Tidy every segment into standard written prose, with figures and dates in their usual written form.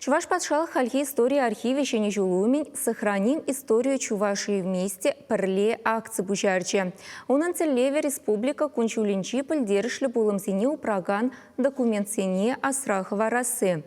Чӑваш патшалӑх хальхи истори архивӗ Ҫӗнӗ ҫул умӗн «Сохраним историю Чувашии вместе» пӗрле акци пуҫарчӗ. Унӑн тӗллевӗ республика кун-ҫулӗнчи пӗлтерӗшлӗ пулӑмсене упракан документсене асра хӑварасси.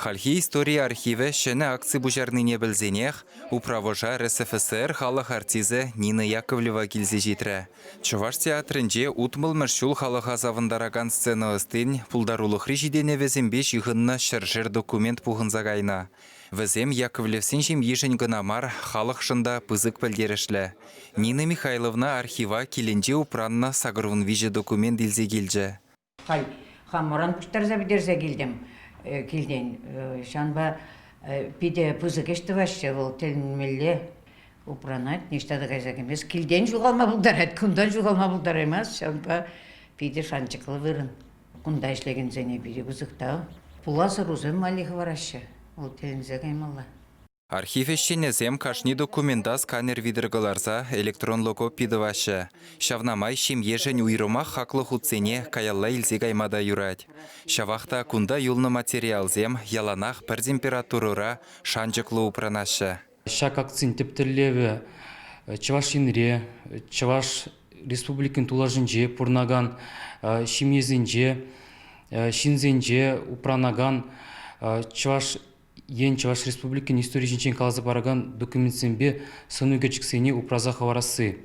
Хальхи истори архивӗ ҫӗнӗ акци пуҫарнине пӗлсенех управӑша РСФСР халӑх артисчӗ Нина Яковлева килсе ҫитрӗ. Чӑваш театрӗнче 60-мӗш ҫул халӑха савӑнтаракан сцена ӑстин пултарулӑхри ҫитӗнӗвӗсемпе ҫыхӑннӑ ҫӗршер документ пухӑнса кайнӑ. Вӗсем Яковлевсен ҫемйишӗн кӑна мар, халӑхшӑн та пысӑк пӗлтерӗшлӗ. Нина Михайловна архива килӗнче упраннӑ 83 документ илсе килчӗ. Халь хамӑран пуҫтарса пӗтерсе килтӗм килтен. Ҫавӑнпа питӗ пысӑк ӗҫ тӑваҫҫӗ вӑл, тӗлӗнмелле упранать, ниҫта та кайса кӗмест. Килтен ҫухалма пултарать, кунтан ҫухалма пултараймасть, ҫавӑнпа питӗ шанчӑклӑ вырӑн. Кунта ӗҫлекенсене питӗ пысӑк тав. Пулас ӑрусем валли хӑвараҫҫӗ. Вӑл тӗлӗнсе каймалла. Архив ӗҫченӗсем кашни документа сканер витӗр кӑларса электронлӑ копи тӑваҫҫӗ. Ҫавна май ҫемьешӗн уйрӑмах хаклӑ хутсене каялла илсе кайма та юрать. Ҫавах та кунта юлнӑ материалсем яланах пӗр температурӑра шанчӑклӑ упранаҫҫӗ. Ҫак акцин тӗп тӗллевӗ Чӑваш Енре, Чӑваш Республикин тулашӗнче пурӑнакан ҫемьесенче, ҫынсенче упранакан Чӑваш Ен Чӑваш Республикин истори ҫинчен каласа паракан документсемпе сӑнӳкерчӗксене упраса хӑварасси.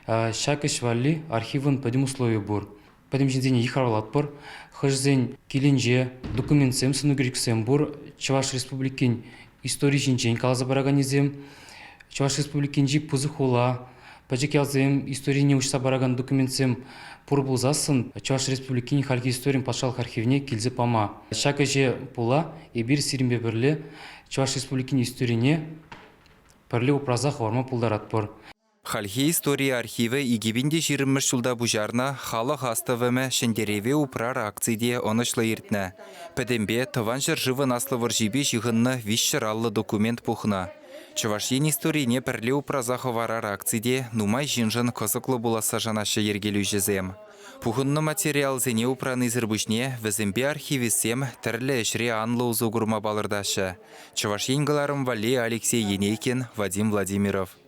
Ҫак ӗҫ валли архивӑн пӗтӗм условийӗ пур. Пӗтӗм ҫынсене йыхравлатпӑр. Хӑшӗсен килӗнче документсем, сӑнӳкерчӗксем пур. Чӑваш Республикин истори ҫинчен каласа параканнисем, Чӑваш Республикинчи пысӑк хула, пӗчӗк ялсем историне уҫса паракан документсем пур пулсассӑн Чӑваш Республикин хальхи историн патшалӑх архивне килсе пама. Ҫак ӗҫе пула эпир сирӗнпе пӗрле Чӑваш Республикин историне пӗрле упраса хӑварма пултаратпӑр. Хальхи истори архивӗ 2020-мӗш ҫулта пуҫарнӑ «Халӑх астӑвӑмӗ Ҫӗнтерӗве упрар» акци те ӑнӑҫлӑ иртнӗ. Пӗтӗмпе Тӑван ҫӗршывӑн Аслӑ вӑрҫипе ҫыхӑннӑ 350 документ пухнӑ. Чӑваш Ен историне пӗрле упраса хӑварар акци те нумай ҫыншӑн кӑсӑклӑ пуласса шанаҫҫӗ йӗркелӳҫӗсем. Пухӑннӑ материалсене упранисӗр пуҫне вӗсемпе архивистсем тӗрлӗ ӗҫре анлӑ усӑ курма палӑртаҫҫӗ. Чӑваш Ен кӑларӑм валли Алексей Енейкин, Вадим Владимиров.